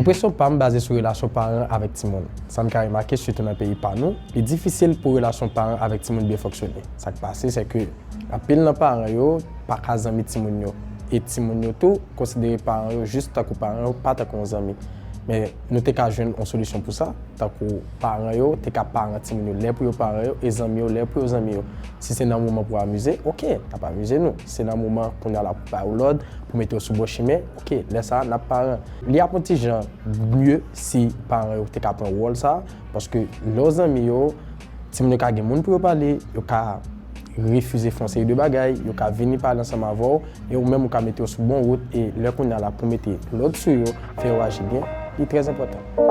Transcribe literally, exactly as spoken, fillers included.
Enpresyon pa m baze sou relasyon paran avèk timoun. Sa m ka remake, sitou nan peyi pa nou, li difisil pou relasyon paran avèk timoun byen fonksyone. Sa k pase, se ke anpil nan paran yo pa ka zanmi timoun yo. E timoun yo tou konsidere paran yo jis tankou paran yo, pa tankou yon zanmi. Men nou te ka jwenn yon solisyon pou sa, tankou paran yo te ka paran timoun yo lè pou yo paran yo, e zanmi yo lè pou yo zanmi yo. Si se nan moman pou amize, oke, n ap amize nou. Si se nan moman kounye a la pou ba yo lòd, pou mete yo sou bon chimen, oke, lè sa a, n ap paran. Li ap yon ti jan mye si paran yo te ka pran wòl sa a, paske lè w zanmi yo, timoun yo ka gen moun pou yo pale, yo ka refize fè yon seri de bagay, yo ka vini pale ansanm avè w, e ou menm ou ka mete yo sou bon wout, e lè kounye a la pou mete lòd sou yo, fè yo aji byen, li trè enpòtan.